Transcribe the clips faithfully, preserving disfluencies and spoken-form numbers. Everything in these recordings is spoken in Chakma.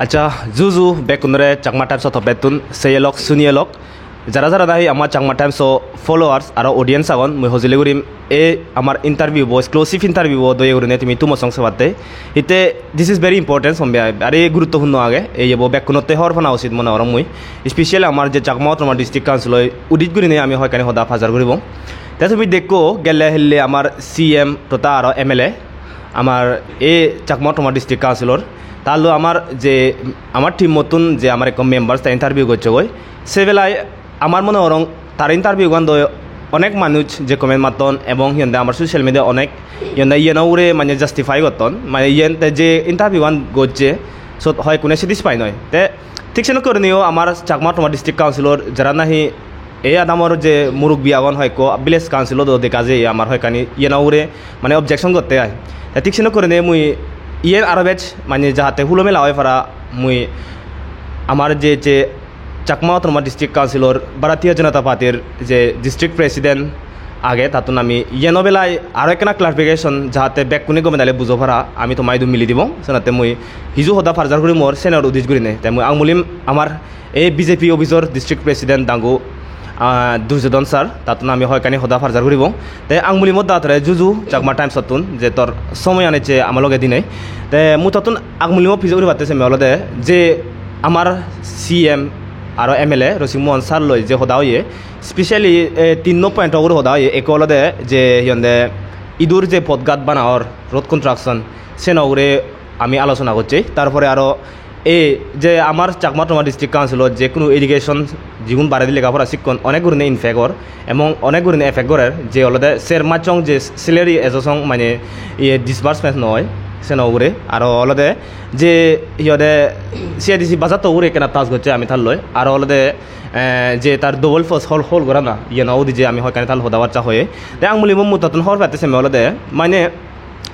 Accha, juju bekkunore Chakma Times-o toppettun seyelok, suniyelok. Jara jara nahi ama Chakma Times-o followers aro audience agon, mui hojoli gurim ei amar interview bo, exclusive interview bo doye gurine tumi tumo song sebatte. Hitte this is very important, sombe ai, are guruttopurno age, ei ebo bekkunotte hobor pana usit mone gorong mui. Specially amar je Chakma Autonomous District Council-oi udit gurine ami hoyekkani hoda pajar guribong. Te tumi dekko gelle helle amar C M totha aro M L A, amar ei Chakma Autonomous District Council-or, tallo amar je amar team-ottun je amar ekko members te interview gocchegoi, se belai amar mone gorong tar interview gan do onek manuj je comment matton ebong hi honde amar social media onek hi honde iyeno ugure mane justify gotton, mane iyen te je interview gan gocche sot hoyekkune satisfy noi. Te thik senokkorineo amar Chakma Autonomous District Council-or jara nahi ei adamor je murubbi agon hoyekko village council-o do dega jeye amar hoyekkani iyeno ugure mane objection gotte ai. Te thik senokkorinei mui iyen aro bej mane jahate hulo mela oi para mui amar je, je Chakma Autonomous District Council-or Bharatiya Janata Party-r je district president age, tattun ami iyeno belai aro ekkena clarification jahate bekkune gome dale bujo para, ami toma idu mili dibong. Senotte mui hiju hoda parjar guri mor senor udis gurine. Te mui angmulim amar ei B J P office-or district president dangu, ah, Durjodhon sir, tattun ami hoyekkani hoda parjar guribong. Te angmulimot da tore juju Chakma Times-ottun je tor somoyan ecche ama loge dinei. Te mui tottun angmulimo pije guribatte semme olode je amar C M aro M L A Rasik Mohan sir loi je hoda oye, specially, eh, tinno point ugure hoda oye. Ekko olode je hi honde idur je podgat bana or road construction, seno ugure ami alochona gocchi. Tar pore aro ei je amar Chakma Autonomous District Council-ot je hono education jigun baredi lega pora sikkon onek gurine impact or, emong onek gurine effect gorer, je olode ser machchong je salary ejo song mane iye disbursement noi, seno ugure. Aro olode je hi honde C A D C bajatto ugure ekkena touch gocche ami tar loi. Aro olode, eh, je tar double post hol, hol gorana, iyeno udi je ami hoyekkani tar loi hoda barcha hoye. Te angmuli mo mutattun hobor patte semme olode, mane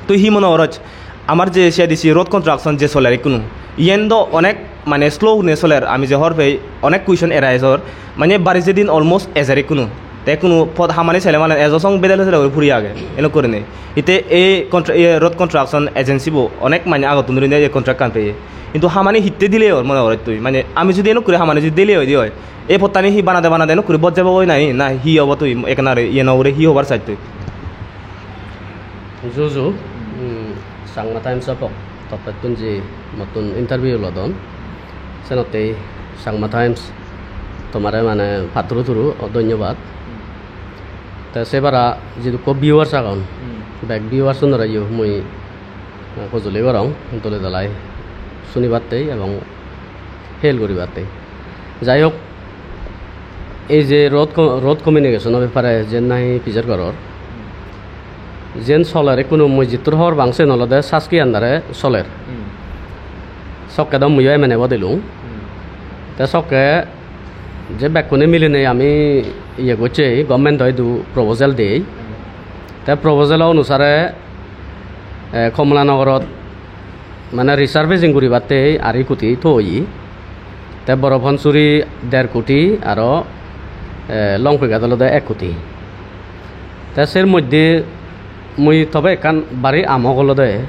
tui hi mone goroj? Amar je C A D C road construction je soler ikkunu, iyen do onek mane slow gurinei soler, ami je hobor pei onek question arise or, mane bari jedin almost ejer ikkunu. Te ikkunu pod hamani sele mane ejo song bedel sele guri puri age, enok gurinei. Hitte ei contra-, ei road construction agency bo onek mane agottun gurinei ei contract kan peye. Hintu hamani hitte delay or mone goroj tui? Mane ami judi enok guri hamani judi delay oi de oi, ei pottani hi banade banade enok guri bot jebo goi nahi, na hi obo tui ekkanare iyen ugure hi hobar saj tui? Juju, mm, Changma Times-o pok-, toppettun je mottun interview lodon, senottei Changma Times tomare mane patturu turu o dhonnobad. Te se bara jidukko viewers agon, Hmm. bek viewers-unoreyo mui, eh, hojoli gorong dole dalai sunibattei ebong hel guribattei. Jai hok, ei je road co-, road communication-o bepare jen nahi pijer goror, jen soler ikkunu mui jittur hobor pang siyen olode Saski under-e soler. Hmm. Sokke do muiyo M N A-bo dilung. Hmm. Te sokke je bekkune milinei ami iye gocchei, government-o idu proposal dei. Hmm. Te proposal-o onusare, eh, Kamalanagarot mane resurfacing guribatte ari koti toye. Te Boro Pansuri der koti aro, eh, Longpegat olode ek koti. Te ser moddhe mui tobe ekkan bari amok olode,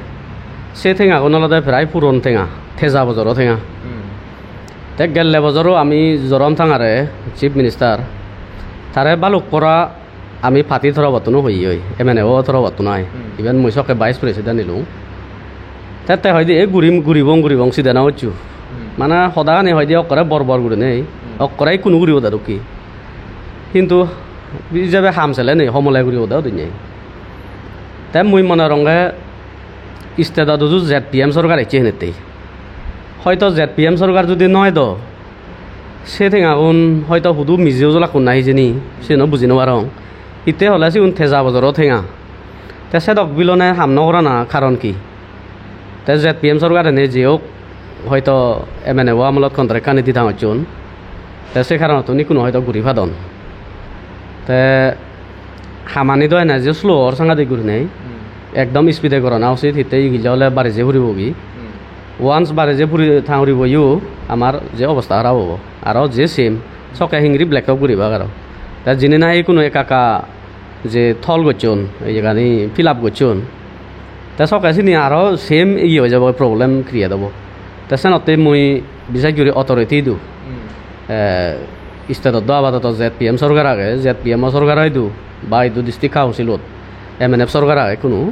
se tengagun olode prai puron tenga, teja bojoro tenga. Hmm. Te gelle bojoro ami Zoramthanga-re, Chief Minister, tare baluk pora ami party torobottun-o hoyei, M N A-bo torobottun ai. Hmm. Iben mui sokke Vice President ilung. Te te hoide, "E gurim, guribong, guribong, side no hocchu." Hmm. Mane hodagani hoide okkore bor bor gurinei, Hmm. okkore ikkunu guri oda dokke. Hintu ijebe ham sele nei, homole guri oda udinei. Te mui mone gorongge state-ot uju Z P M sorkar ecche henettei. Hoito Z P M sorkar judi noi do, se tengagun hoito hudu mije ujulakkun na hijeni, siyen o buji no parong. Hitte hole sigun teja bojoro tenga. Te sedok bilone ham no gorana karon hi? Te Z P M sorkarene je ok, hoito M N A bo amolot contract ani di thangocchon. Te se karonottun ikkunu hoito guri padon. Te hamani do ene je slow or sangadik gurinei. Hmm. Ekdom speed-e gorana usit, hitte igille ole barije puribogi. Hmm. Once barije puri thang puribo yo, amar je obosta harap obo. Aro je same, sokke hingiri blacktop guribak aro. Te jini nahi ikkunu ekka ekka je tol gocchon, iyegani fill up gocchon. Te sokke sini aro same iye oi jabo, problem create obo. Te senotte mui bisej guri authority idu. Hmm. Eh, state-ot do apadoto Z P M sorkar age, Z P M o sorkar idu, ba idu district council-ot M N F sorkar age kunu.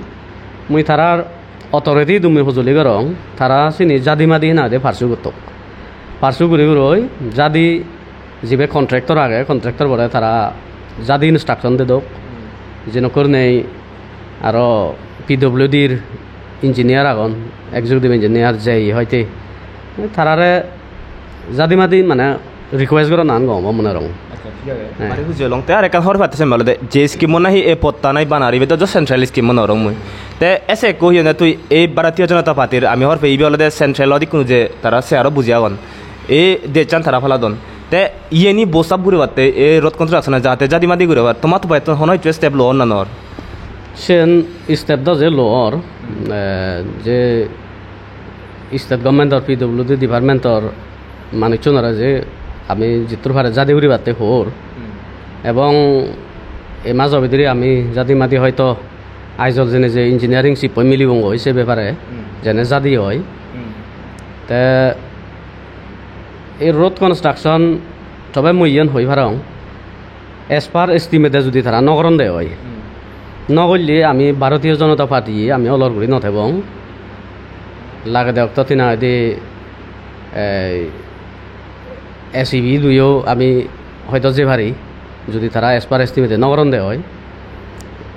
Mui tarar authority idu mui hojoli gorong, tara sini jadi madi hina hoide pursue gottok. Pursue guri guroi jadi jibe contractor age, contractor bore tara jadi instruction dedok. Hmm. Jenokkor nei aro P W D-r engineer agon, executive engineer, J E hoite. Tarare jadi madi mane request goron an gom obo mone rong. Accha, thik age. He. Mane huji olong. Te arekkan hobor patte sem olode je scheme-o nahi e potta nahi banar, ibe do central scheme mone rong mui. Te ese ekko hi honne tui ei Bharatiya Janata Party-r ami hobor pei ibe olode central-ot ikkunu je tara se aro buji agon. E dejchan tara paladon. Te iyeni bosap guribatte, e road construction-e jahate jadi madi guribar, toma tupattun hono hissu step lo or na nor? Sen step do je lo or, eh, je state government-or P W D department-or manuchunore je ami jittur pare jadi guribatte hor. Hmm. Ebong ei majo bidire ami jadi madi hoito Aizawl jene je engineering chief-oi milibongoi se bepare, hmm, jene jadi oi. Hmm. Te ei road construction tobe mui iyen hoi parong, as per estimate judi tara no goronde oi, hmm, no golle ami Bharatiya Janata Party ami olor guri no thebong. Lagede okto tina hoide ei S E B duyo ami hoito jei pari, judi tara as per estimate no goronde oi.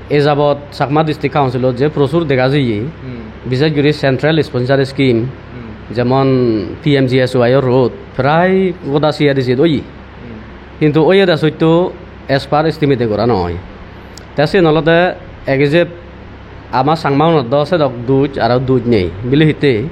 E jabot Chakma District Council-ot je prosur dega jiye, hmm, bisej guri central sponsor scheme, hmm, jemon P M G S Y-o road, prai goda C A D C-t oye. Hmm. Hintu oyede sotto as per estimate gora no oi. Te siyen olode ek ijeb ama Changmaunot do sedok duj aro duj nei. Bile hitte,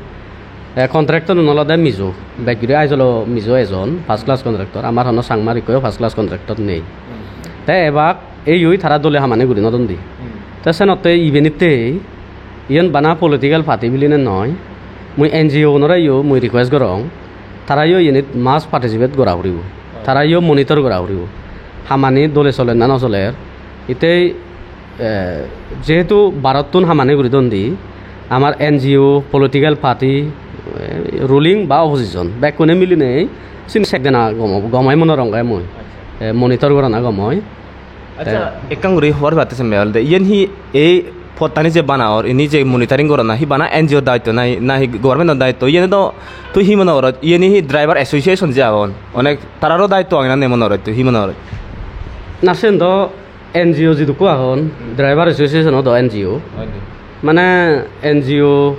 eh, contractor-un olode Mizo. Bej guri Aizawl-o Mizo ejon, first class contractor. Amar hono Changmar ikkoyo first class contractor nei. Hmm. Te ebak ei oi tara dole hamani guri no don di. Hmm. Te senotte ibenitte iyen bana political party biline noi. Mui N G O-gunore yo mui request gorong. Tarayo iyenit must participate gora puribo. Tarayo monitor gora puribo. Hamani dole soler na no soler. Itte, eh, jehetu Bharottun hamani guri don di, amar N G O, political party, eh, ruling ba opposition, bekkune milinei sini sek dena gom, gom oi mone gorong mui. Accha. Eh, monitor gorana gom oi. Accha, te ekkan guri hobor patte sembe olode, iyen hi ei pottani je bana or, ini je monitoring gorana, hi bana N G O daitto nahi, nahi government-o daitto? Iyen do tui hi mone gorot? Iyen hi driver association je agon, onek tararo daitto age na nei mone gorot tui, hi mone gorot? Na, sen do N G O jidukko agon, hmm, driver association-o do N G O. Oi de. Mane N G O,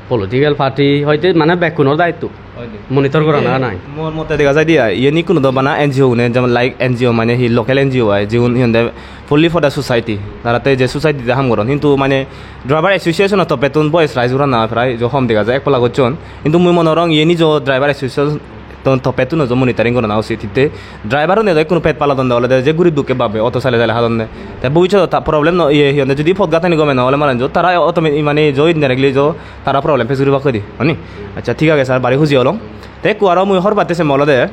political party, hoite mane bekkunor daitto. Oi de. Monitor gorana. Ei, nai. Mor mote dega jai de ai, iyen ikkunu do bana N G O gune, jemon like N G O mane hi local N G O ai, jigun hi honde fully for the society. Tara te je society-te ham goron. Hintu mane driver association-o toppettun boyes rise gorana prai jo hom dega jai, ek palla gocchon. Hintu mui mone gorong iyen ijo driver association-o toppettun ojo monitoring gorana usit. Hitte driver-une do ikkunu pet paladonde olode je gurib dukke babbe auto sale sale hadonde. Te bobissotot ta problem no, iye, hi honde, judi pot gatani gome no ole manujo, tara automatic mane jo indirectly jo tara problem face guribak hoide, honi? Accha, thik age sir, bari huji olong. Te ekku aro mui hobor patte sem olode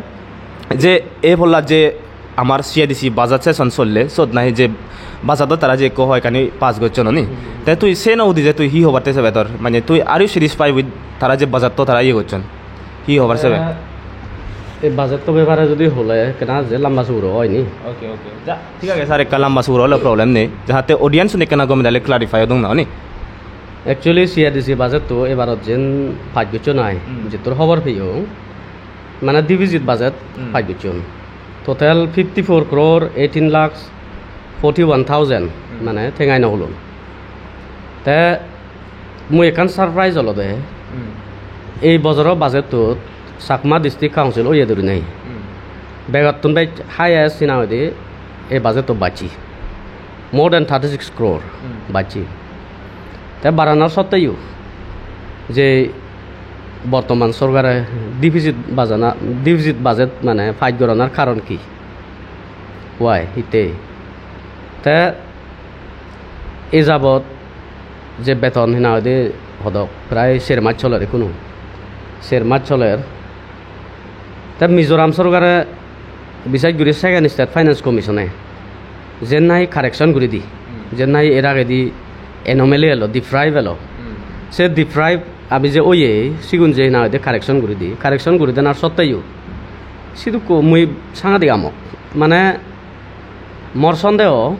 je ei polla je amar C A D C budget session solle, sot nahi je budget-ot tara je ekko hoyekkani pass gocchon, honi? Te tui seno udi je tui hi hobatte sebe tor? Mane tui are you satisfied with tara je budget-to tara iye gocchon? Hi hobar sebe? Eh, ei budget-to bepare judi hole ekkena je lamba suguro oy ni? Okay, okay. Ja, thik age sir, ekka lamba suguro ole problem nei. Jahate audience-un ekkena gome dale clarify odong na, honi? Actually, C A D C budget-to ebarot jen pass gocchon ai, hmm, jettur hobor peyong, mane deficit budget, hmm, pass gocchon. Total fifty-four crore eighteen lakhs forty-one thousand, hmm, mane tengai no hulon. Te mui ekkan surprise olode, hmm, ei bojoro budget-tot Chakma District Council oye duri nei. Hmm. Begottun bej highest hina hoide ei budget-to bacche. More than thirty-six crore, hmm, bacche. Te baranar sotteyo je bortoman sorkare deficit bajana, deficit budget mane pass goranar karon hi? Why? Hitte? Te e jabot je beton hina hoide hodok prai ser mas soler ekkunu. Ser mas soler. Te Mizoram sorkare, bisej guri Second State Finance Commission-e jen nahi correction guri di, hmm, jen nahi er agedi anomaly elo, deprive elo, hmm, se deprive Abi je oye, sigun je hina hoide correction guri di, correction guri denar sotteyo sidukko mui sangadik amok. Mane mor sondeho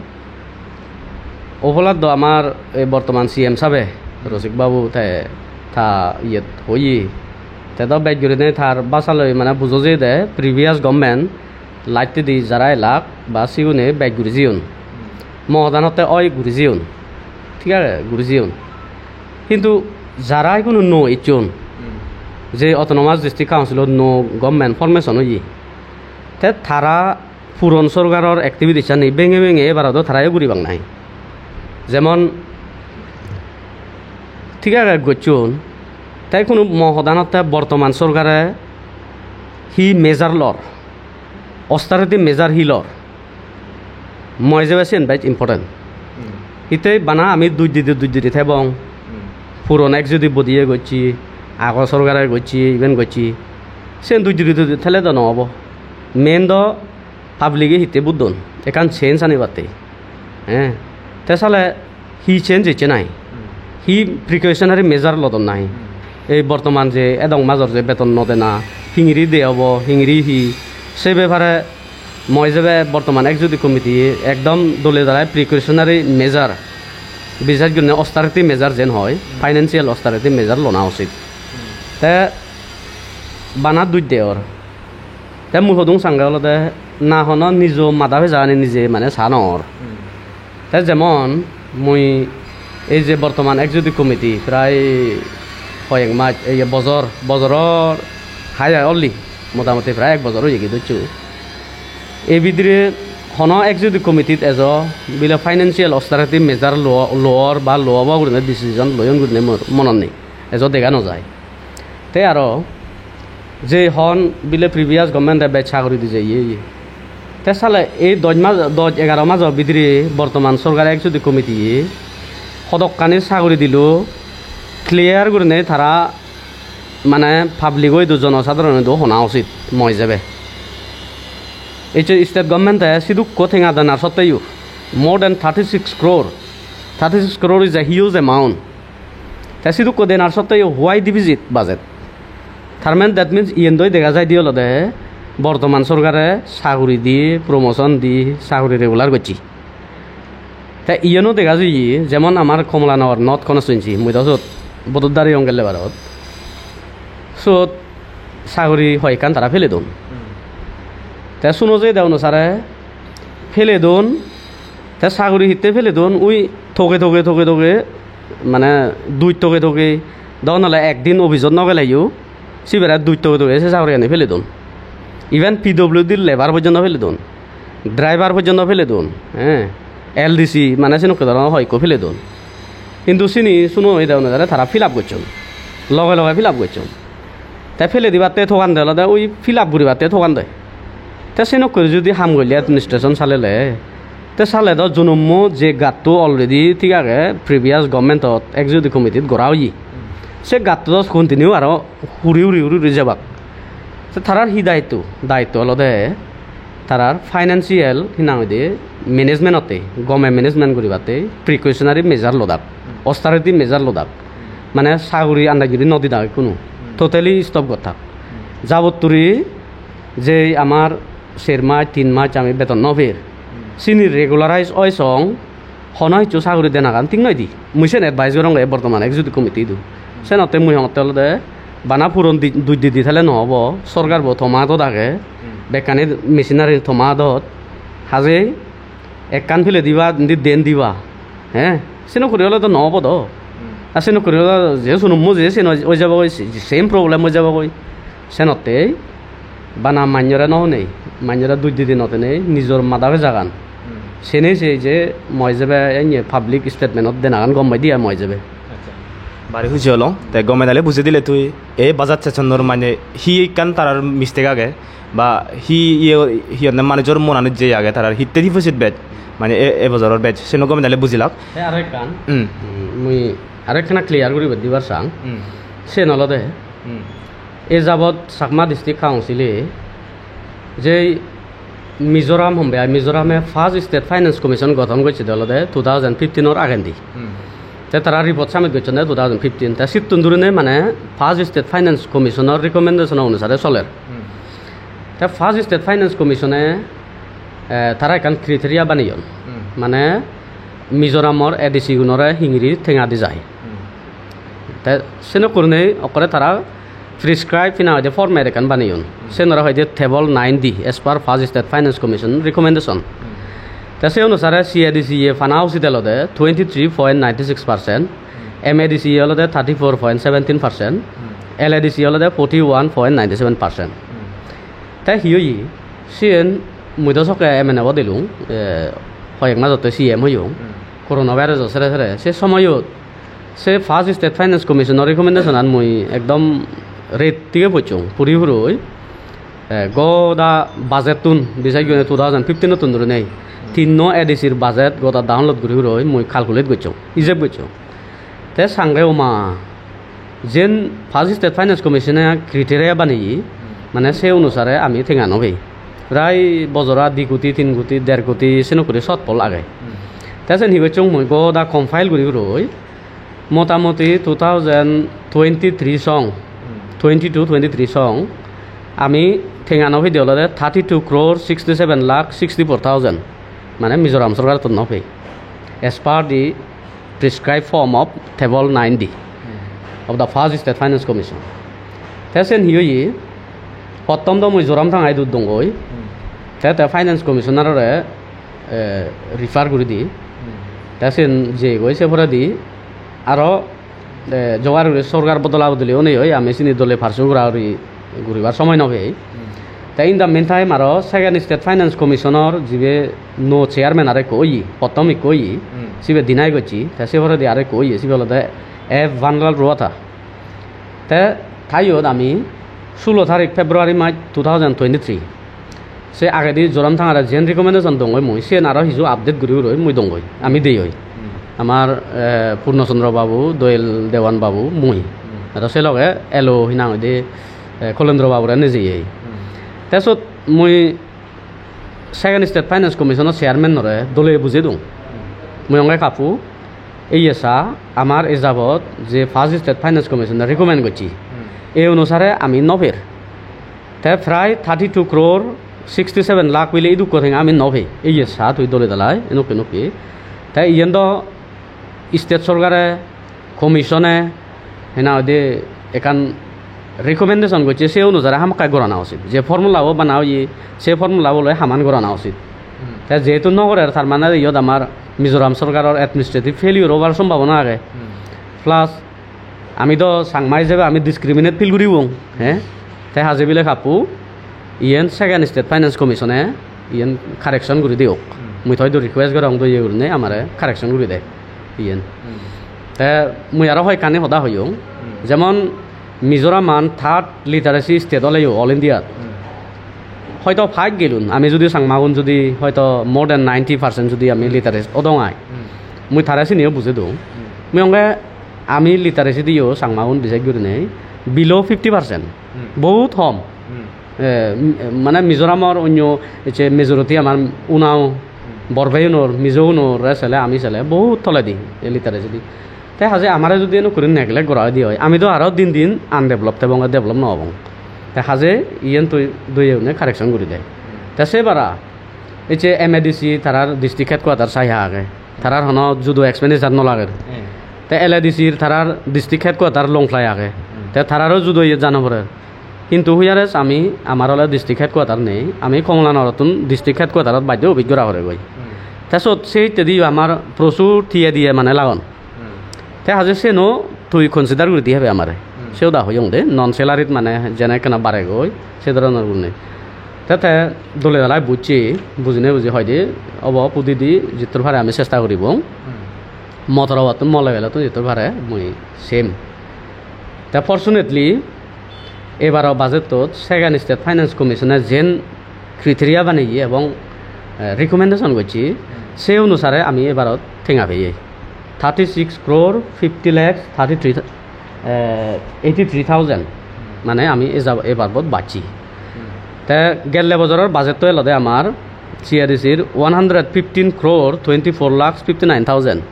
obolat do amar ei bortoman C M sabe, Rosik Babu, te ta iyet hoye, te do bej gurinei tar basaloi mane bujo jeyede previous government lattedi jara elak ba sigune bej guri jeyon. Mo hodanotte oi guri jeyon. Thik age, guri jeyon. Hintu jara ikkunu nuo ecchon, je Autonomous District Council-ot nuo government formation oye, te tara puron sorkaror activities-ani benge benge ebaro do tarayo guribak nahi. Jemon, thik age gocchon, te ikkunu mo hodanotte bortoman sorkare hi measure lor, austerity measure hi lor, mo ijebe siyen bej important. Hittey bana ami duj didi duj didi thebong. Puron ek judi bodiye gocche, ago sorkare gocche, iben gocche, siyen duj didi duj didi thele do no obo. Main do public-e hittey buddon ekkan change anibatte. Eh, te sale hi change ecche nahi? Hi precautionary measure lodon nahi? Ei bortoman je edok major je beton no dena, hingiri de obo, hingiri hi, se bepare mo ijebe bortoman executive committee ekdom dole dalai precautionary measure, bises gurinei austerity measure jen hoi, financial austerity measure lona usit. Te bana duj deor. Te mui hodung sange olode na hono nijo mada pejagani nije mane sa nw or. Te jemon mui ei je bortoman executive committee prai hoyek mas, ei bojor, bojoror hai hai olli, motamoti prai ek bojor oyegi docchu. Ei bidire hono executive committee-t ejo bile financial austerity measure lo-, lower ba lo obo gurinei decision loyon gurinei mor monot nei, ejo dega no jai. Te aro je hon bile previous government-e bej saguri di jeye ye. Te sale ei dosh mas, dosh egaro majo bidire bortoman sorkar executive committee-ye hodokkani saguri dilo, clear gurinei tara mane public-o idu, jonosadharon idu hona usit mo ijebe. Ei je state government-e sidukko tenga denar sotteyo, more than thirty-six crore. Thirty-six crore is a huge amount. Te sidukko denar sotteyo why deficit budget? Tar mane that means iyen doi dega jai di olode bortoman sorkare saguri di, promotion di, saguri regular gocche. Te iyeno dega jai jemon amar Kamalanagar North constituency, mui do sot bododari ongel lebarot. Sot saguri hoyekkan tara pele don. Te suno jeyede onusare pele don, te saguri hitte pele don, ui toge toge toge toge, mane duj toge toge, do nole ekdin office-ot no geleyo, sibere duj toge toge se saguriyani pele don. Even P W D labour porjonto pele don, driver porjonto pele don, eh, L D C mane senokke dhoronor hoyekko pele don. Hintu sini suno ede onusare tara fill up gocchon, loge loge fill up gocchon. Te pele dibatte togande olode ui fill up guribatte togande. Te senokke judi ham golle administration salele, te sale do junummo je gatto already thik age, previous government-ot executive committee-t gora oye, se gatto do continue aro uri uri uri uri jebak. Te tarar hi daitto? Daitto olode tarar financial, hi nang hoide, management-otte, gome management guribatte precautionary measure lodak, austerity measure lodak. Mane saguri andaj guri no didak ekkunu. Totally stop gottak. Jabotturi je amar ser mas, tin mas ami beton no per, sini regularize oi song, hono hissu saguri denagan thik noi di. Mui sen advice gorong ei bortoman executive committee idu. Senotte mui hongotte olode bana puron di-, duj di di thele no obo. Sorkar bo toma adot age. Bekkani machinery toma adot. Haje ekkan pele diba, indi den diba. He? Senokkuri olode no obo do. A senokkuri olode je sunummo je sen oi, oi jabogoi, same problem oi jabogoi. Senottei bana mannyore no honei, mannyore duj didi no tenei, nijor mada pejagan. Senei se je mo ijebe enne public statement-ot denagan gom pai diya mo ijebe. Bari huji olong, te gome dale buji dile tui. Ei budget session-or mane hi ekkan tarar mistake age, ba hi iye, hi honne manujor monanot je age, tarar hitte deficit bej, mane e, e bojoror bej, seno gome dale bujilak. Te aro ekkan, Hmm. Hmm, mui aro ekkana clear guribar dibar sang. Hmm. Sen olode, Hmm. E jabot Chakma District Council-e je Mizoram hombe ai, Mizorame first State Finance Commission gothon gocchede olode two thousand fifteen-or agendi. Hmm. Te tara report submit gocchonde two thousand fifteen. Te sittun durine mane first State Finance Commission-or recommendation onusare soler. Te first State Finance Commission-e, eh, tara ekkan criteria baneyon. Mane Mizoramor A D C gunore hingiri tenga di jai. Te senok gurinei okkore tara prescribe hina hoide format ekkan baneyon. Sen aro hoide table nine D as per first State Finance Commission recommendation. Te se onusare C A D C ye pana usit olode twenty three point nine six percent, M A D C ye olode thirty four point seventeen percent, L A D C ye olode forty one point nine seven percent. Te hi oye? Siyen mui do sokke M N A bo dilung, eh, hoyek majotte C M oyong. Corona virus-o sere sere se somoyot se first State Finance Commission-or recommendation-an mui ekdom ret tige pocchong puri puroi. Eh, goda budget-tun, bisej gurinei two thousand fifteen-ottun dhurinei tinno A D C-r budget goda download guri puroi mui calculate gocchong, ijeb gocchong. Te sange oma, jen first State Finance Commission-e criteria baneye, mane se onusare ami tenga no pei. Prai bojora di koti, tin koti, der koti senok guri shortfall age. Te sen hi gocchong mui goda compile guri puroi, motamoti two thousand twenty-three song, twenty-two twenty-three song, ami tenga no peyede olode thirty-two crore sixty-seven lakh sixty-four thousand, mane Mizoram sorkarottun no pei, as per the prescribed form of table nine D of the first State Finance Commission. Te sen hi oye? Pottom do mui Zoramthanga idu dongoi. Te, te Finance Commissioner-ore, eh, refer guri di. Te sen jeyegoi, se poredi aro, eh, jogar guri sorkar bodola bodoli onei oi, ami sini dole pursue gura guri guribar somoy no pei. Te in the meantime aro second State Finance Commission-or jibe nuo chairman aro ekko oye, pottom ekko oye, sibe deny gocche, te se poredi aro ekko oye, sibe olode F Vanlalruata. Te ta iyot ami sulo tarik February mas two thousand twenty-three, se agedi Zoramthangare jen recommendation dongoi mui, siyen aro hiju update guri guri mui dongoi, ami deyoi. Amar, eh, Purno Chandra babu, Doyel Dewan babu, mui. Aro se loge elo hi nang hoide, eh, Kolendro babure nejeyei. Te sot mui Second State Finance Commission-o chairman-ore dole bujei dong. Mui onge kapu, ei esa amar e jabot je first State Finance Commission-e recommend gocche, ei onusare ami no per. Te prai thirty-two crore sixty-seven lakh bile idukko tenga ami no pei. Ei esa tui dole dalai, enokke enokke. Te iyen do state sorkare, commission-e, hena hoide ekkan recommendation gocche, se onusare hamakkai gorana usit. Je formula-bo bana oye, se formula-bo loi haman gorana usit. Te jehetu no gorer, tar mane iyot amar Mizoram sorkaror administrative failure obar sombhabona age. Plus, ami do Changma ijebe ami discriminate feel guribong, he? Te haje bile kappu, iyen Second State Finance Commission-e iyen correction guri diok. Mui toidu request gorong do iye gurinei amare correction guri de iyen. Te mui aro hoyekkani hoda hoyong. Jemon Mizoraman third literacy state oleyo all India-t. Hoito five gelun, ami judi Changmagun judi hoito more than ninety percent judi ami literate odong ai. Mui tare siniyo bujei dong. Mui onge ami literacy diyo Changmagun bisej gurinei below fifty percent. Bohut hom. Eh, m-, mane Mizoramor onyo je majority amar Unao, Borbei unor, Mizo unore sele ami sele bohut toledi ei literacy di. Te haje amare judi eno guri neglect gora oide oi, ami do aro din din undevelop tebong, develop no obong. Te haje iyen tui doye une correction guri de. Te se bara ei je M A D C tarar district headquarter Saiha age, tarar hono judo expenditure no lager. Te L A D C tarar district headquarter Longplai age. Te tararo judo iye jana pore. Hintu whereas ami, amar ole district headquarter nei, ami Kamalanagar-ottun district headquarter-ot bajjo office gora poregoi. Te sot se hittedi amar prochur tiye diye mane lagon. Te haje seno tui consider guri di hebe amare. Se hoda hoyong de, non salaried mane jene ekkena baregoi, se dhoronor gurinei. Te, te dole dalai bujje, bujine buji hoide, obo pudi di jittur pare ami chesta guribong. Mo torobottun, mo level-ottun jittur pare mui sem. Te fortunately, ebaro budget-ot Second State Finance Commission-e jen criteria baneye ebong, eh, recommendation gocche, se onusare ami ebarot tenga peye. Thirty-six crore fifty lakhs thirty-three, eh, eighty-three thousand. Mane ami ejab-, ebarbot bacchi. Te gelle bojoror budget-to elode amar C A D C-r one hundred fifteen crore twenty-four lakhs fifty-nine thousand.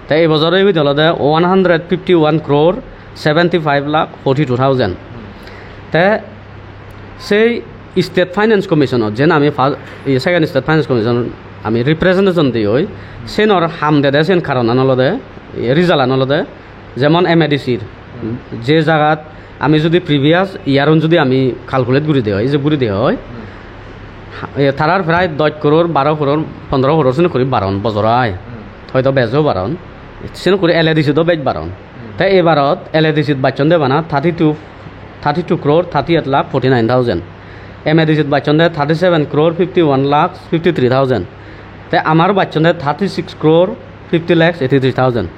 Te ei bojor ebet olode one hundred fifty one crore seventy five lakh forty two thousand. Te sei State Finance Commission-ot jen ami fa-, ei Second State Finance Commission ami representation diyoi, senor ham dede sen karonan olode, ei result-an olode, jemon M A D C-r je jagat ami judi previous year-un judi ami calculate guri de oi, ijeb guri de oi, ha-, e, tarar prai dos koror, baro koror, pondro koror sene guri baron bojor ai. Hoito bejo baron. Sene guri L A D C do bej baron. Te ebarot L A D C bacchon de bana thirty two, thirty two crore thirty eight lakh forty nine thousand. M A D C bacchon de thirty seven crore fifty one lakh fifty three thousand. Te amar bacchon de thirty six crore fifty lakhs eighty three thousand.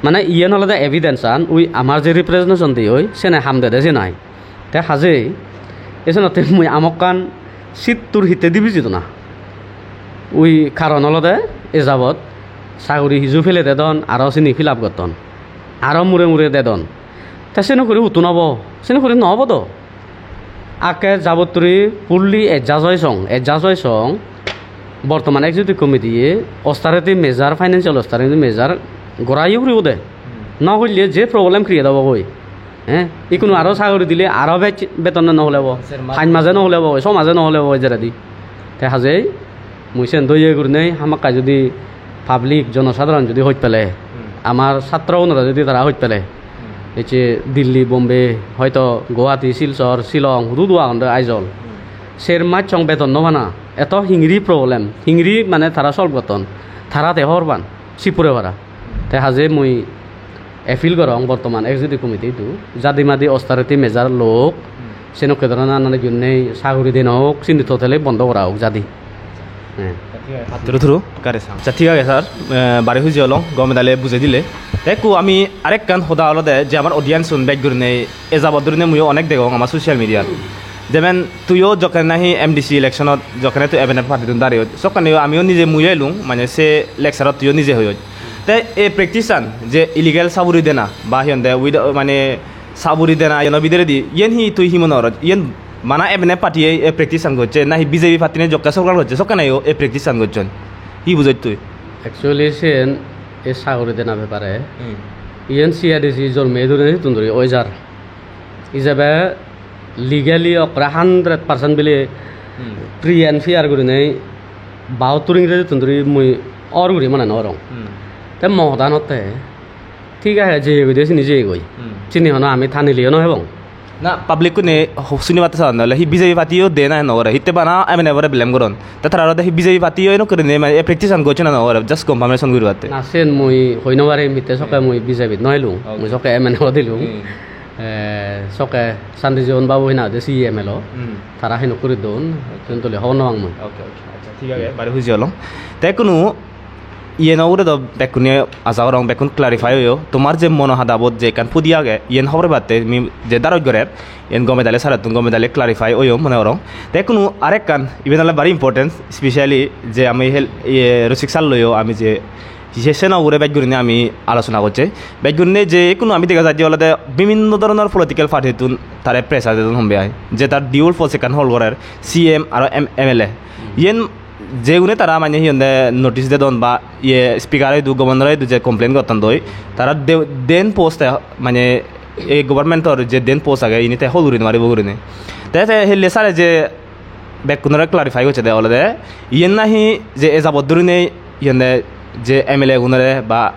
Mane iyen olode evidence an, ui amar je representation diyoi, sene ham dede sen ai. Te hajei, esenotte mui amokkan sittur hitte dibi jidona. Ui karon olode e jabot saguri hiju pele dedon, aro sini fill up gotton. Aro mure mure dedon. Te seno guri huttun obo? Seno guri no obo do. Akke jabotturi fully adjust oi song, adjust oi song. Bortoman executive committee-ye austerity measure, financial austerity measure gorayo puribo de. No golle je problem create obo goi. Eh, ikkunu aro sagori dile aro bej beton no hulebo. Ser ma- Pach maje no hulebo, so maje no hulebo jeredi. Te hajei mui sen doye gurinei hamakkai judi public, jonosadharon judi hoj pele, Hmm. amar satro unore judi tara hoj pele, Hmm. ecche Delhi, Bombay, hoito Guwahati, Silchar, Shillong, hudu hudu agonde Aizawl. Hmm. Ser mas song beton no pana. Eto hingiri problem, hingiri mane tara solve gotton. Tara te hobor pan, sip pure para. Te haje mui appeal gorong bortoman executive committee idu, jadi madi austerity measure lok, senokke dhoronor nana jonne saguri dena ok, sindi totally bondo gora ok jadi. Heh. Turu turu, kare sang. Accha, thik age sir, eh, bari huji olong, gome dale bujei dile. Te ekku ami arekkan hoda olode je amar audience un bej gurinei e jabot durine muiyo onek degong amar social media. Jemon tuiyo jokken nahi M D C election ot jokkene tui M N F party tun dari oi, sokkene amiyo nije muiyo elung, mane se lecture ot tuiyo nije hoyoj. Te ei practice an je illegal saguri dena ba hi honde with, mane saguri dena iyeno bidiredi, iyen hi tui hi mone goroj? Iyen bana M N F party ei, ei practice an gocche, nahi B J P party ne jokke sorkar gocche, sokkeneyo ei practice an gocchon? Hi bujoj tui? Actually, siyen ei saguri dena bepare. Hmm. Iyen C A D C jormeye duri, sittun duri oi jar. Ijebe legally okkore hundred percent bile Hmm. free and fair gurinei bahattur ingrejittun duri mui or guri mane no gorong. Hmm. Te mo hodan otte, thik age, jeye goi de sini jeye goi. Hmm. Sini hono ami taniliyo no hebong. Na, public kune ho-, sunibatte sadonde ole hi B J P party yo de na no gore. Hitte bana M N F ore blame goron. Te tara olode hi B J P party yo eno gurinei mane ei practice an gocche na no gore. Just confirmation guribatte. Na, sen mui hoi no parim, hitte sokke Hmm. mui B J P no elung. Okay. Mui sokke M N F ot elung. Hmm. Eh, sokke Shanti Jeevan Babu hina hoide C E M elo. Hmm. Tara hinuk guri don, sen tole hobor no pang mui. Okay, okay. Accha, thik age, bari huji olong. Te kunu iyen ugure do bekkune aja gorong, bekkun clarify oyo. Tomar je mono hadabot je ekkan pudi age, iyen hobor batte mi je daroj gorer, iyen gome dale sarottun gome dale clarify oyo mone gorong. Te kunu arekkan, iben ole bari important, specially je ami hel-, iye, Rosik sir loyo ami je je seno ugure bej gurinei ami alochona gocche. Bej gurinei je ikkunu ami dega jai je olode bibinno dhoronor political party-tun tare pressure dedon hombe ai. Je tar dual post ekkan hold gorer, C M aro M-, M L A. Yen jegune tara mane hi honde notice dedon ba iye speaker idu, governor idu je complain gotton doi. Tara de-, den post e mane ei government-or je den post age ini te hold guri no paribo gurinei. Te, te helle sare je bekkunore clarify gocche de olode, iyen nahi je e jabot durinei iyende je M L A gunore ba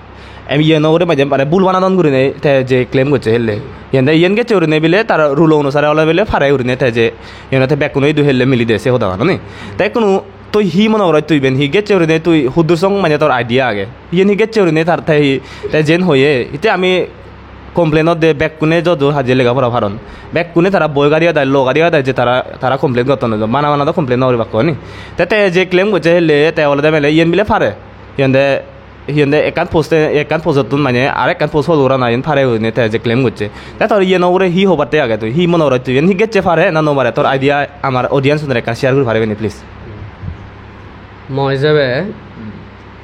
em-, iyen ugure mane, mane bul banadon gurinei te je claim gocche helle. Iyende iyen gecche gurinei bile tar rule onusare ole bile pare gurinei te je iyende te bekkuno idu helle mili de se hodagan, oni? Te ikkunu tui hi mone goroj, tui iben hi gecche gurinei, tui huddur song mane tor idea age? Iyen hi gecche gurinei tar te hi, te jen hoye, ite ami complain-ot de bekkune jodo haje lega pora paron. Bekkune tara boi gari adai, lo gari adai je tara, tara complain gotton do. Bana bana do complain no guribak ko ni. Te, te je claim gocche helle, te olode mele iyen bile pare. Iyende, iyende ekkan post, ekkan postottun mane ar ekkan post hold gorana iyen pare gurinei te je claim gocche. Te tor iyen ugure hi hobatte age tui? Hi mone goroj tui? Iyen hi gecche pare na no pare? Tor idea amar audience-unore ekkan share guri paribe ni, please? Mo ijebe,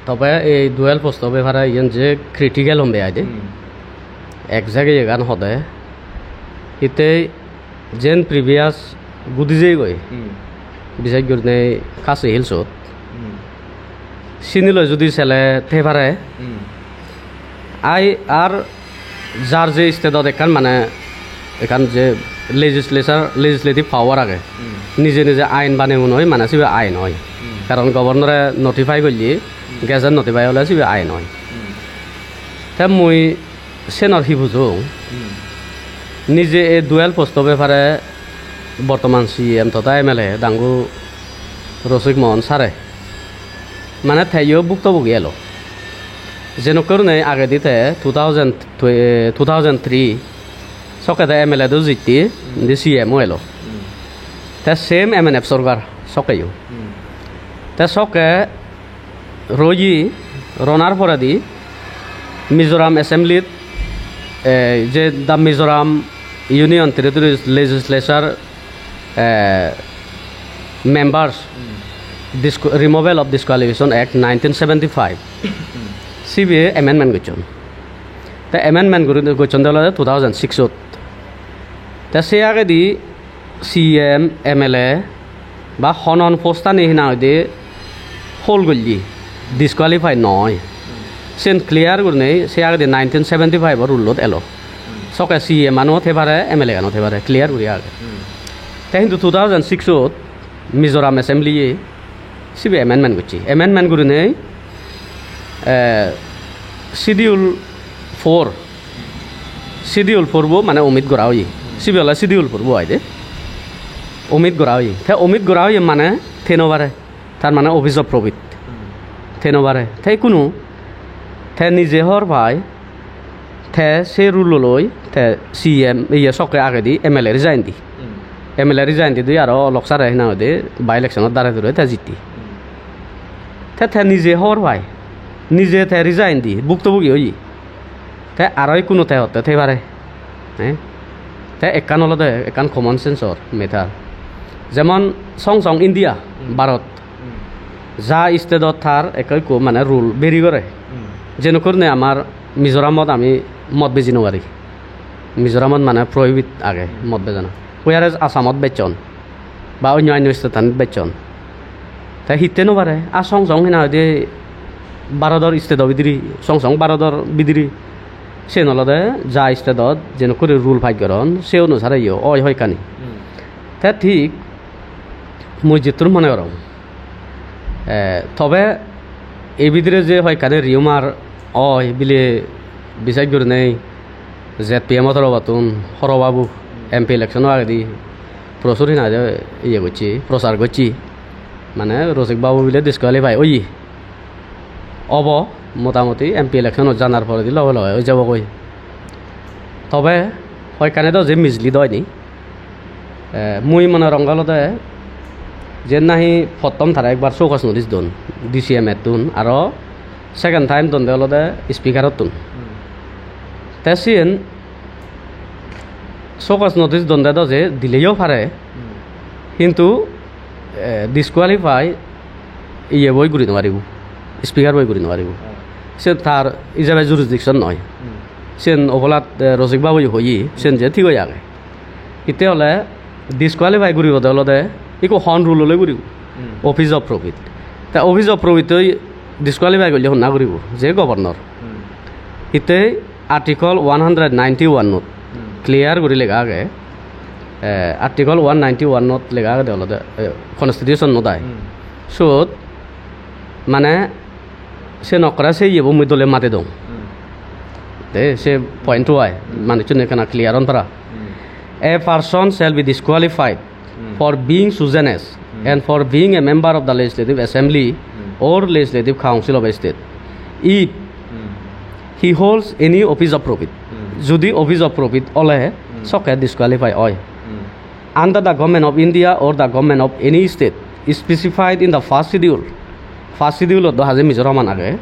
tobe ei dual post-o bepare iyen je critical hombe ai de. Hmm. Ek jage iyegan hode. Hittei jen previous gudi jeyegoi. Hmm. Bises gurinei Khasi Hills-ot. Hmm. Sini loi judi sele thei pare. Hmm. Ai ar jar je state-ot ekkan mane ekkan je legislature, legislative power age, nije nije ain baneyon oi, mane sibe ain oi. Karon governor-e notify golle, gazette notify ole sibe ain oi. Te mui senor hi bujong? Nije ei dual post-o bepare bortoman C E M totha M L A dangu Rosik Mohan sare, mane teyo buktobugi elo. Jenokke gurinei agedi te two thousand, two thousand three sokke te M L A do jitte, indi C E M o elo. Te same M N F sorkar sokkeyo. Te sokke roye, ronar poredi Mizoram Assembly-t, eh, je the Mizoram Union Territories Legislature, eh, members, Disqu-, Removal of Disqualification Act nineteen seventy-five, sibe amendment gocchon. Te amendment guri gocchon de olode two thousand six-ot. Te se agedi C E M, M L A ba hon hon post-ani hi nang hoide hold golle, disqualify noi. Sen clear gurinei se agede nineteen seventy-five-o rule-ot elo. Sokke C E M-ano thei pare, M L A-ano thei pare, clear guri age. Te hintu two thousand six-ot Mizoram Assembly-ye sibe amendment gocche. Amendment gurinei, eh, Schedule four, Schedule four bo mane omit gora oye. Sibe ole Schedule four bo aide. Omit gora oye. Te omit gora oye mane thei no pare. Tar mane office of profit. Thei no pare. Te ikkunu te nije hobor pai, te se rule loi te C E M iye sokke agedi M L A resign di. M L A resign di dui aro Alok sare hi nang hoide by election-ot dare dure te jitte. Te, te nije hobor pai, nije te resign di, buktobugi oye. Te aro ikkunu te hotte thei pare. Eh? Te ekkan olode ekkan common sense-or matter. Jemon song song India, Bharot, ja state-ot tar ekko ekko mane rule vary gore. Jenokke gurinei amar Mizoramot ami mod beji no pari. Mizoramot mane prohibit age mod bejana. Whereas Assamot bejjon. Ba onyo onyo state-anit bejjon. Te hitte no pare? Ar song song hi nang hoide Bharodor state-o bidire, song song Bharodor bidire. Siyen olode ja state-ot jenokke guri rule pass goron, se onusare yo oi hoyekkani. Te thik mui jittur mone gorong. Eh, tobe ei bidire je hoyekkani rumor oi bile, bises gurinei Z P M-o torobottun Horo Babu M P election-o agedi prosur hi nang hoide iye gocche, prochar gocche. Mane Rosik Babu bile disqualify oye. Obo motamoti M P election-ot janar poredi loge loge oi jabogoi. Tobe hoyekkani do je mislead oini. Eh, mui mone gorong olode je nahi pottom tara ekbar show cause notice don D C M-ottun, aro second time donde olode speaker-ottun. Te siyen show cause notice donde do je dileyo pare, hintu, eh, disqualify iye boi guri no paribo, speaker boi guri no paribo. Siyen tar ijebe jurisdiction noi. Siyen obolat, eh, Rosik Babu hoye, siyen je thik oi age. Hitte ole disqualify guribode olode ikko hon rule loi guribo. Office of profit. Te office of profit-oi disqualify golle honna guribo? Je governor. Hitte Article one hundred ninety-one-ot clear guri lega age. Eh, Article one ninety-one-ot lega agede olode, eh, constitution-ot ai. Siyot mane se nokkore se iyebo mui dole made dong. Te se point-o ai, manuchchune ekkana clear on para. A person shall be disqualified for being chosen as and for being a member of the Legislative Assembly or Legislative Council of a state if he holds any office of profit. Judi office of profit ole sokke disqualify oi. Under the Government of India or the Government of any state specified in the first schedule, first schedule-ot do haje Mizoram-an age,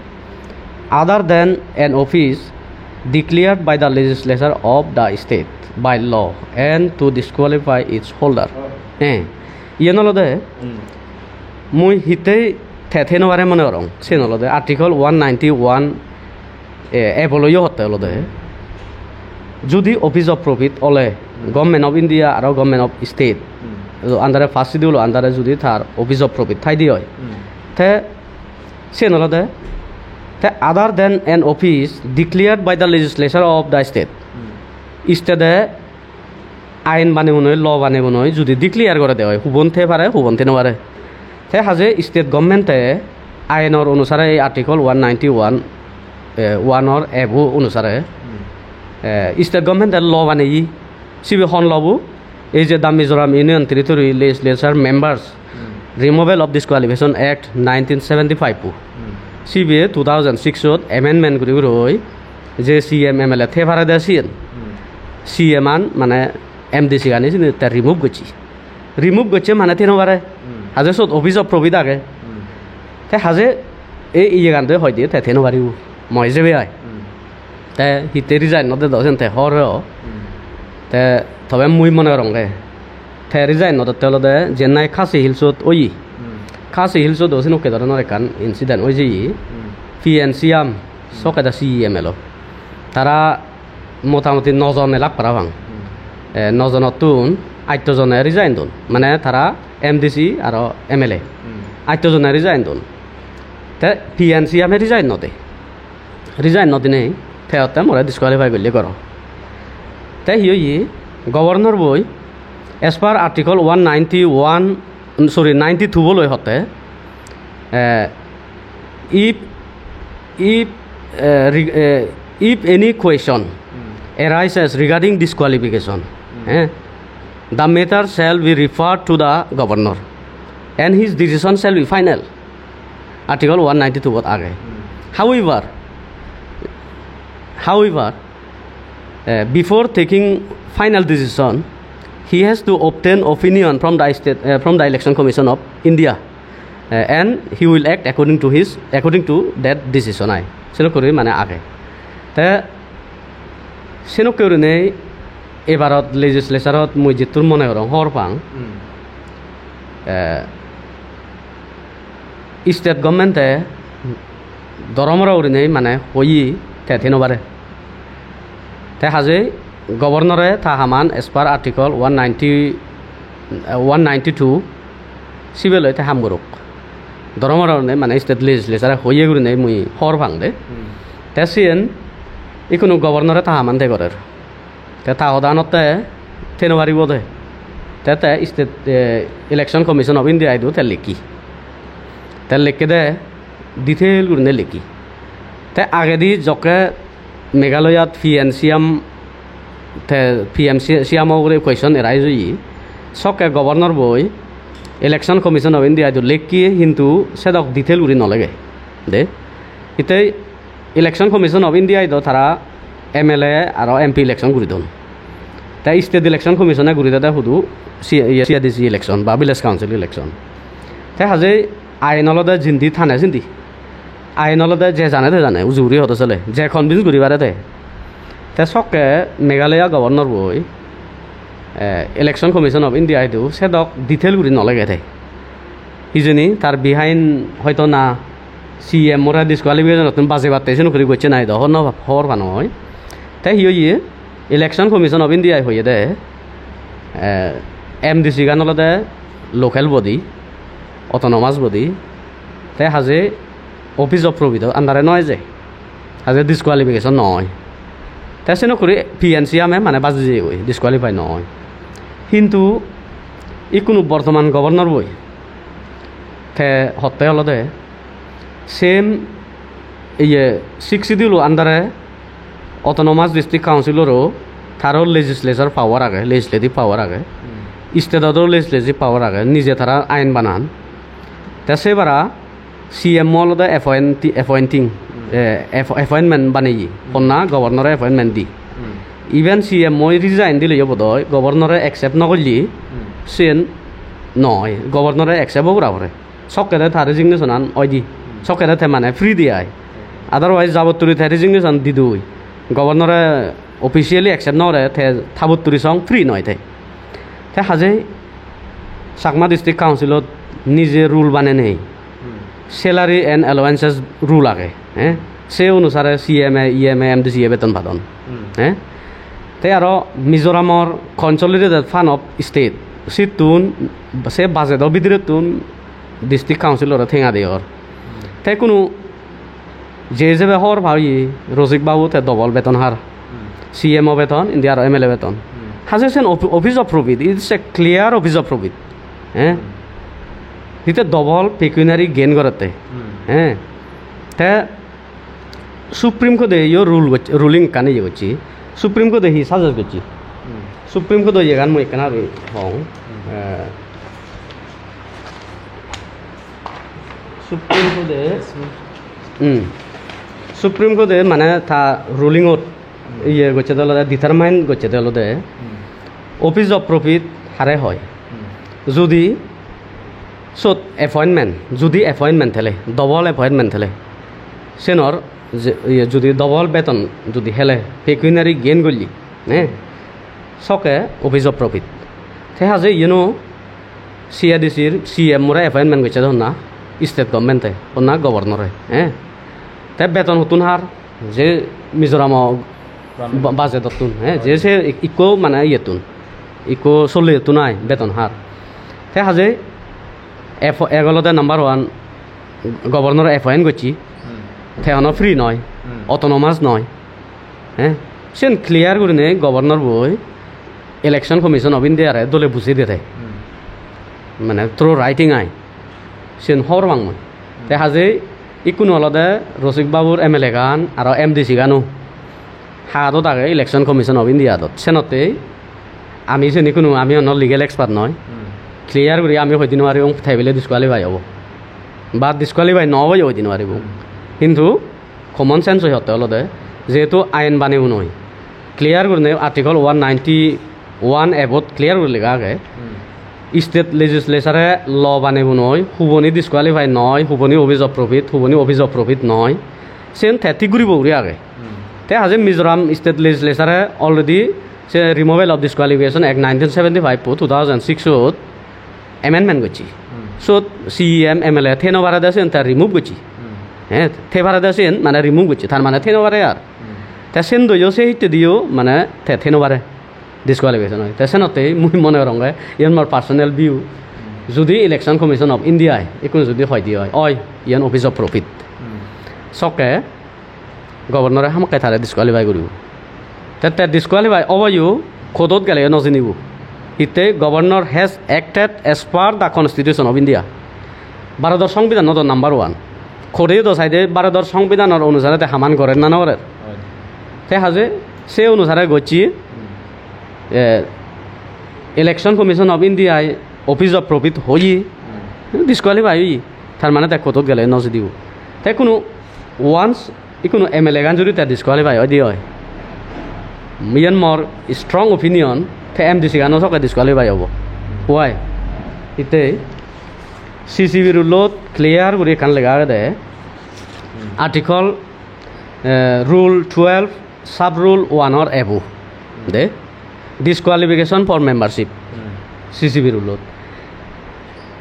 other than an office declared by the legislature of the state by law and to disqualify its holder. Eh, iyen olode mui hittei te thei no pare mone gorong, siyen olode Article one ninety-one, eh, A-bo loiyo hotte olode. Judi office of profit ole Government of India aro Government of State, under-e first schedule under-e judi tar office of profit thaide oi, te siyen olode Te other than an office declared by the legislature of the state. Hmm. State-e ain banebunoi, law banebunoi judi declare gore de oi, hubon te pare, hubon te no pare. Te haje state government-e ainor onusare, ei Article one ninety-one, eh, one or A bo onusare, Hmm. eh, state government-e law baneye. Sibe hon law bo? Ei je the Mizoram Union Territory Legislature Members Hmm. Removal of Disqualification Act nineteen seventy-five bo. Hmm. Sibe two thousand six-ot amendment guri guri oi je C M M L A te pare de siyen. Hmm. C M an mane M D C gani sini te remove gocche. Remove gocche mane te no pare. Hmm. Haje sot office of profit age. Hmm. Te haje ei iyegan de hoide te te no paribo. Moi jebe ai. Hmm. Te hitte resign no de do sen te hor o. Hmm. Te tobe mui mone gorongge. Te resign no dotte olode jennai Khasi Hills-ot oye. Hmm. Khasi Hills-ot o senokke doronor ekkan incident oi jeye. Hmm. P N C M, Hmm. sokke de C M L O. Tara motamoti no jon elak parapang. Hmm. Eh, no jonottun atto jone resign don. Mane tara M D C aro M L A. Hmm. Atto jone resign don. Te P N C M-e resign no de. Resign no dinei te otte more disqualify golle goro. Te hi oye? Governor boi as per Article one ninety-one, sorry, ninety-two bo loi hotte, eh, if, if, eh, re-, eh, if any question Hmm. arises regarding disqualification, Hmm. eh, the matter shall be referred to the governor and his decision shall be final. Article one ninety-two bot age. Hmm. However, however, eh, before taking final decision, he has to obtain opinion from the state, eh, from the Election Commission of India, eh, and he will act according to his, according to that decision. Ai, senokke guri mane age. Te senokke gurinei ebarot legislature-ot mui jittur mone gorong hobor pang. Hmm. Eh, state government-e doromoro gurinei mane hoye te te no pare. Te haje governor-e ta haman as per Article one ninety, eh, one ninety-two sibe loi te ham gorok. Doromoro gurinei mane state legislature-e hoye gurinei mui hobor pang de. Hmm. Te siyen ikkunu governor-e ta haman te gorer. Te ta hodanotte te no paribo de. Te te state, eh, Election Commission of India idu te lekki. Te lekke de detail gurinei lekki. Te agedi jokke Meghalaya-t P N C M, te P M C M ugure question arise oye. Sokke governor boi Election Commission of India idu lekki, hintu sedok detail guri no lege de. Ite Election Commission of India idu tara M L A aro M P election guri don. Te State Election Commission-e guri dede hudu C-, iye, C A D C election ba Village Council election. Te haje ain olode jindi thane sindi. Ain olode je jane te jane, uju guri hodo sele, je convince guri pare te. Te sokke Meghalaya Governor boi, eh, Election Commission of India idu sedok detail guri no lege te. Hijeni tar behind hoito na C M ore disqualification-ottun bajebatte senokkuri gocche nahi do, hobor no pa-, hobor pa no oi. Te hi oye? Election Commission of India-i hoyede, eh, M D C gan olode local body, autonomous body, te haje Office of Profit-o under-e noi je. Haje disqualification noi. Te senokkuri P N C M-e mane baji jeyegoi, disqualify noi. Hintu ikkunu bortoman governor boi, te hotte olode same iye Sixth Schedule-o under-e Autonomous District Council-oro taro legislature power age, legislative power age. Hmm. State-odo legislative power age, nije tara ain banan. Te se bara C M olode appointi-, appointing, Hmm. eh, app-, appointment baneye. Hmm. Honna governor-e appointment di. Hmm. Even C M oi resign dileyo bodoi, governor-e accept no golle, Hmm. siyen noi, governor-e accept o gora pore. Sokkede ta resignation-an oide. Hmm. Sokkede te mane free de ai. Otherwise, jabotturi te resignation didoi. Governor-e officially accept no gore, te tabotturi song free noi te. Te haje Chakma District Council-ot nije rule banenei. Hmm. Salary and allowances rule age, eh? Se onusare C M e, E M e, M D C e beton padon. Hmm. Eh? Te aro Mizoramor Consolidated Fund of State, sittun se budget-o bidirettun District Council-ore tenga diyor. Hmm. Te ikkunu Je ijebe hobor pa oye, Rosik babu te dobol beton har. Hmm. C M o beton, indi aro M L A beton. Hmm. Haje sen of-, office of profit, it's a clear office of profit. Eh? Hmm. Hitte dobol pecuniary gain gorette. Hmm. Eh? Te Supreme Court-e yo rule gocche, ruling ekkan iye gocche. Supreme Court-e hi suggest gocche? Hmm. Supreme Court-o iyegan mui ekkan aro hong. Hmm. Eh, Supreme Court-e, hmm. Supreme Court-e mane ta ruling-ot Hmm. iye gocche de olode, determine gocche de olode, Hmm. office of profit hare hoi. Hmm. Judi sot appointment, judi appointment thele, double appointment thele, senor je, iye, judi double beton judi hele, pecuniary gain golle, ne? Sokke office of profit. Te haje iyeno C A D C-r C M-ore appointment gocche de honna state government-e, honna governor-e, eh? Te beton huttun har, je Mizoram-o ba-, budget-ottun, eh? Je se ik-, ikko mane iyettun, ikko solleyottun ai beton har. Te haje ep-, ek olode number one, governor appoint gocche, Hmm. te hono free noi, Hmm. autonomous noi. Eh, siyen clear gurinei governor boi Election Commission of India-re dole bujei dede. Hmm. Mane through writing ai. Siyen hobor pang mui. Hmm. Te haje ikkunu olode Rosik babur M L A gan aro M D C gano hadot age Election Commission of India dot. Senottei ami siyen ikkunu, ami hono legal expert noi. Hmm. Clear guri ami hoi di no paribong te ebele disqualify obo. Ba disqualify no obo hoi di no paribong. Hmm. Hintu common sense oi hotte olode, jehetu ain baneyun oi, clear gurinei Article one ninety-one A-bot clear guri lega age. Hmm. State legislature-e law baneyun oi, huboni disqualify noi, huboni office of profit, huboni office of profit noi. Sen te thik guribo guri age. Hmm. Te haje Mizoram State Legislature-e already se Removal of Disqualification Act nineteen seventy-five po two thousand six-ot amendment gocche. Hmm. Sot C E M, M L A thei no pare de siyen te remove gocche. Hmm. Eh, thei pare de siyen mane remove gocche, tar mane thei no pare ar. Hmm. Te sen doyo se hitte diyo mane te thei no pare, disqualification oi. Te senotte mui mone goronge, iyen mor personal view. Hmm. Judi Election Commission of India-i ikkun judi hoi di oi, oi, iyen office of profit. Hmm. Sokke Governor-e hamakkai tare disqualify guribo. Te, te disqualify oboyo court-ot geleyo no jinibo. Hitte governor has acted as per the Constitution of India. Bharodor Songbidan-o do number one. Court-eyo do saide Bharodor Songbidanor onusare te haman gorer na no gorer. Oi. Te haje se onusare gocche, Hmm. eh, Election Commission of India-i office of profit hoye, Hmm. disqualify oye. Tar mane te court-ot gele no jidibo. Te hono once ikkunu M L A gan judi te disqualify oi di oi, iyen mor strong opinion, te M D C gano sokke disqualify obo. Why? Hitte C C B rule-ot clear guri ekkan lega agede, Hmm. Article, eh, Rule twelve, Sub Rule one or above. De, disqualification for membership. Hmm. C C B rule-ot.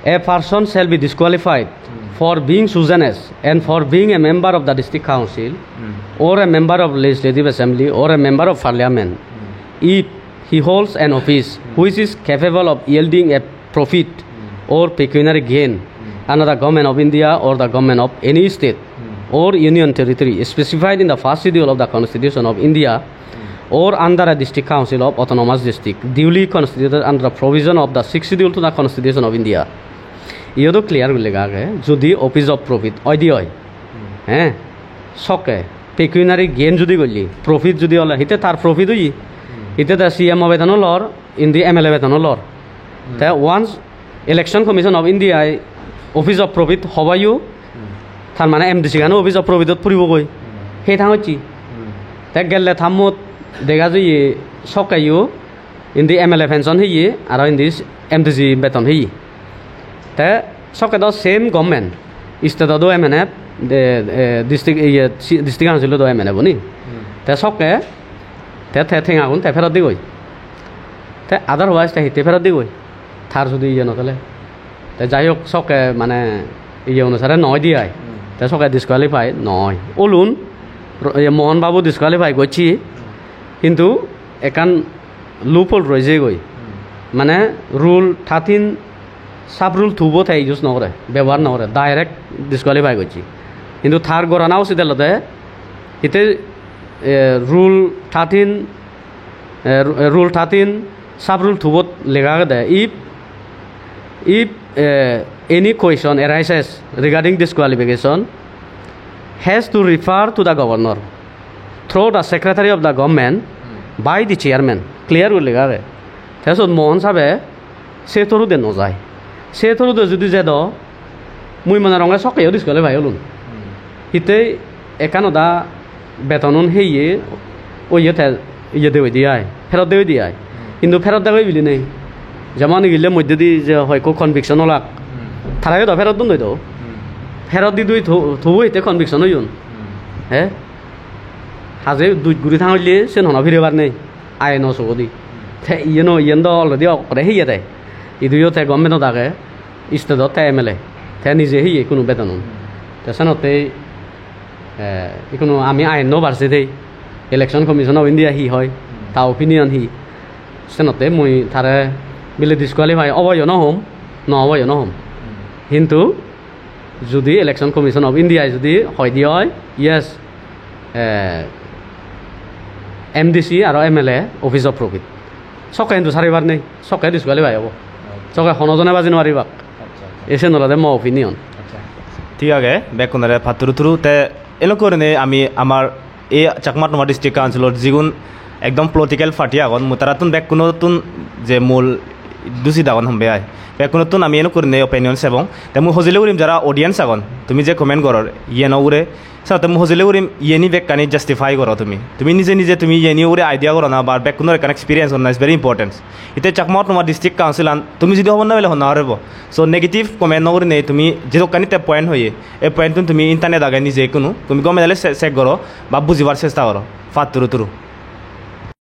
A person shall be disqualified Hmm. for being chosen as and for being a member of the district council Hmm. or a member of legislative assembly or a member of parliament Hmm. if he holds an office Hmm. which is capable of yielding a profit Hmm. or pecuniary gain Hmm. under the Government of India or the Government of any state Hmm. or Union Territory specified in the first schedule of the Constitution of India Hmm. or under a district council of autonomous district duly constituted under the provision of the sixth schedule to the Constitution of India. Iyot do clear guri lega age, judi office of profit oi di oi, Hmm. eh, sokke pecuniary gain judi golle, profit judi ole, hitte tar profit oye, Hmm. hitte te C M o beton o lor, indi M L A beton o lor. Hmm. Te once Election Commission of India-i office of profit hobayo, Hmm. tar mane M D C gano office of profit-ot puribogoi. Hmm. He thang hocche. Hmm. Te gelle thammot dega jiye sokkeyo indi M L A pension heye, aro indi M D C beton heye. Te sokke do same government, state-o do M N F, de, eh, district, iye, si-, district council-o do M N F boni. Hmm. Te sokke, te, te tengagun te pherot digoi. Te otherwise te hitte pherot digoi. Tar judi iye no thele. Te jai hok, sokke mane iye onusare noi di ai. Hmm. Te sokke disqualify noi. Ulun, ro-, iye Mohan Babu disqualify gocche. Hmm. Hintu ekkan loophole roi jeyegoi. Hmm. Mane rule thirteen sub rule two bo te use no gore, bebohar no gore, direct disqualify gocche. Hintu tar gorana usit olode hitte, eh, rule thirteen, eh, ru-, eh, rule thirteen, sub rule two-bot lega agede, if, if, eh, any question arises regarding disqualification, has to refer to the governor through the secretary of the government by the chairman. Clear guri lega age. Te sot Mohan sabe se torude no jai. Se torude judi jedo, mui mone rong sokke yo disqualify olun. Hitte ekkan oda betonun heye, oye te iye de oide ai, ferot de oide ai. Hintu ferot de oi bili nei. Jemon igille moddedi je hoyekko conviction olak, tarayo do ferot dun doi do. Ferot di dui to-, tobu hitte conviction oyon. He? Haje duj guri thangolle sen hono firebar nei. Aino sogodi. Te iyen o, iyen do already okkore heye de. Idu yo te government-ot age, state-ot te M L A. Te nije heye ikkunu betonun. Te senotte, eh, ikkunu ami ain no bar se de. Election Commission of India hi hoi, ta opinion hi. Senotte mui tare bile disqualify obo yo no hom, no obo yo no hom. Hintu judi Election Commission of India judi hoi di oi, yes, eh, M D C aro M L A office of profit. Sokke hintu saribar nei, sokke disqualify obo. Sokke hono jone baji no paribak. Acha, acha. Esen olode mo opinion. Acha. Thik age, bekkunore patturu turu te elo gurinei ami amar ei Chakma Autonomous District Council-or jigun ekdom political party agon, mui tarattun bekkunottun je mul dusit agon hombe ai. Bekkunottun ami elo gurinei opinion sebong. Te mui hojoli gurim jara audience agon, tumi je comment goror, iyeno ugure, senotte mui hojoli gurim iyeni bekkani justify goro tumi. Tumi nije nije tumi iyeni ugure idea gorana ba bekkunor ekkan experience honna is very important. Ite Chakma Autonomous District Council-an tumi jodi hobor no pele honna horebo. So negative comment no gurinei tumi jedokkani te point hoye, ei point-tun tumi internet age nije ikkunu, tumi gome dale se-, check goro ba bujibar chesta goro. Patturu turu.